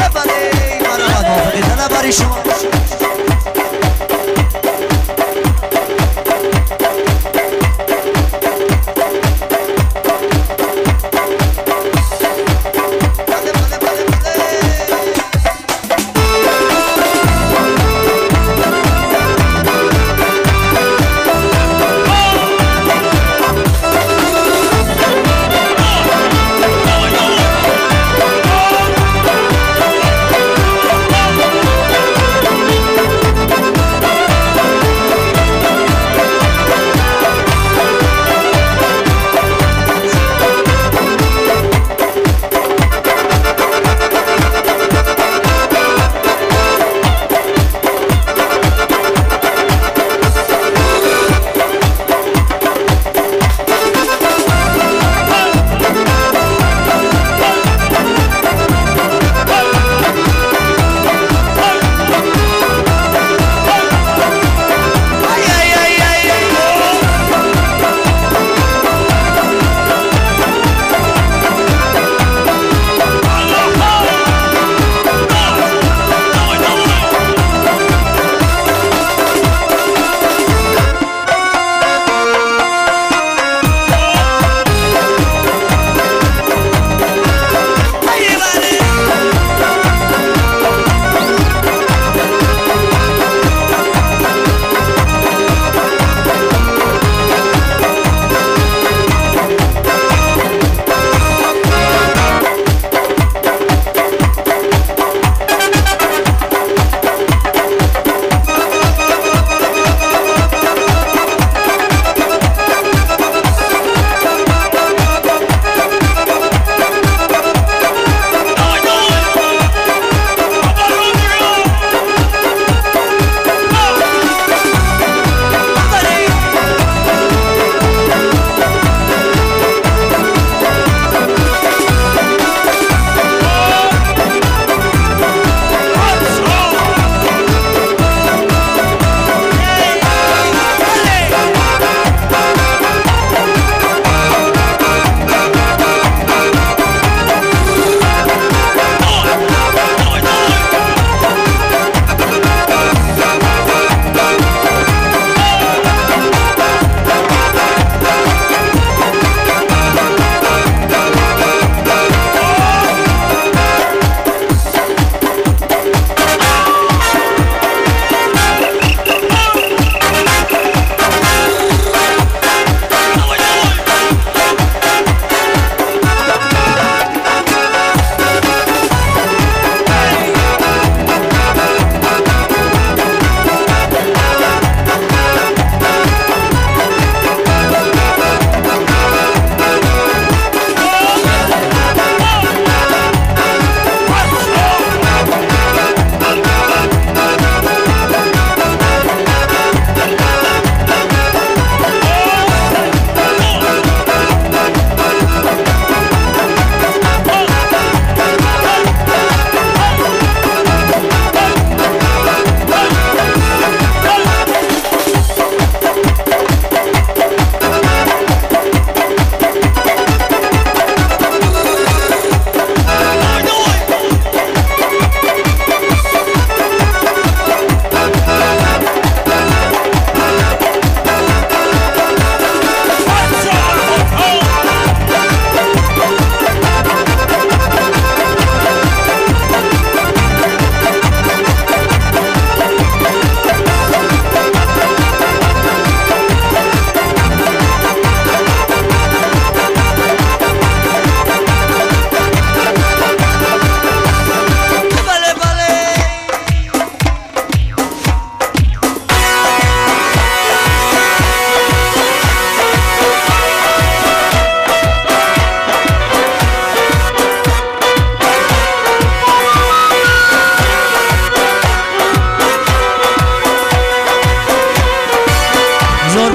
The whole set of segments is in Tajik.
بله مرحبا موافقی طلب شما.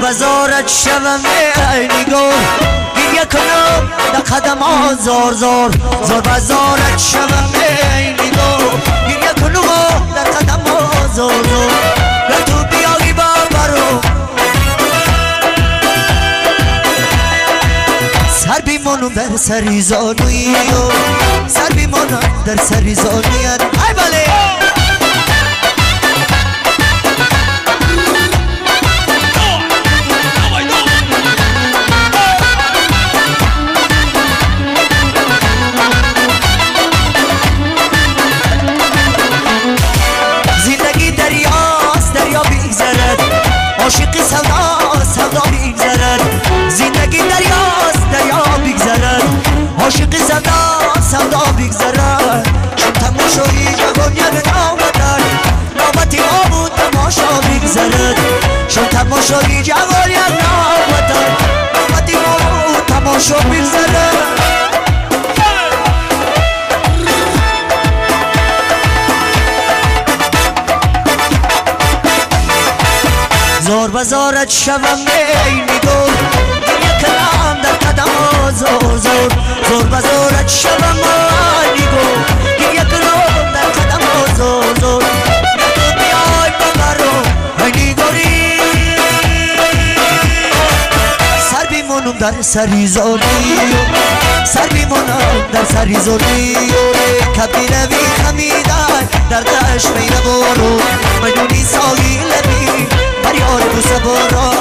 بزارت شوم ای نگار، گریه کنم در قدم ها زار زار، زار بزارت شوم ای نگار، گریه کنم در قدم ها زار زار، تو بیایی با برو سر بیمانم بر سری زانوی سر بیمانم در سری زانویت ای بله زندگی دریاست دریا بیگذرد عاشقی سودا سودا بیگذرد زندگی دریاست دریا بیگذرد عاشقی سودا سودا بیگذرد چون تماشایی جوان یک نوبت نوبتی آب و تماشا بیگذرد چون تماشایی جوان یک نوبت نوبتی آب و تماشا بیگذرد زار بزارت شوم ای نگار گریه کنم در قدم زار زار زار بزارت شوم ای نگار گریه کنم در قدم زار زار تو بیای ببرم ای نگاری سر بیمانم در سری زاری سر بیمانم در سری زاری کبی روی خمیدن در دشت می نبارو مجنونی سایه لبی یار بوسه بارا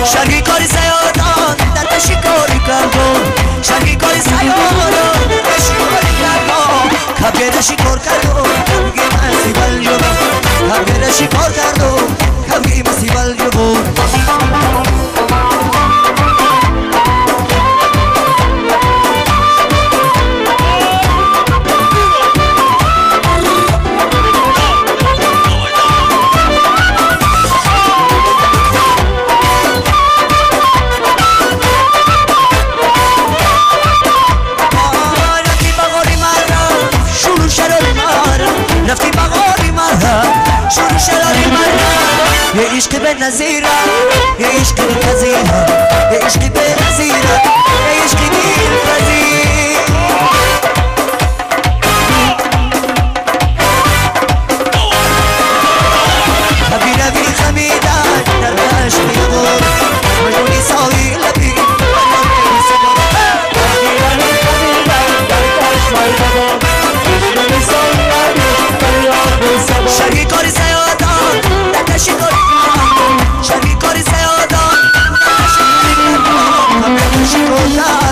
شرقی کاری سیادان در تشی کاری کردم شرقی کاری سیادان در تشی کاری کردم کبگه نشی کار کردم کبگه مسی بل جبم کبگه نشی کار کردم کبگه مسی بل جبم يا عشقي بالنزيرة يا عشقي بالنزيرة يا عشقي بالنزيرة يا عشقي بالفزيرة حبي نبي خميدة درش بيدور مجنوني ساوي لبي شرقی کاری سیادان دکشی کاری شرقی کاری سیادان دکشی کاری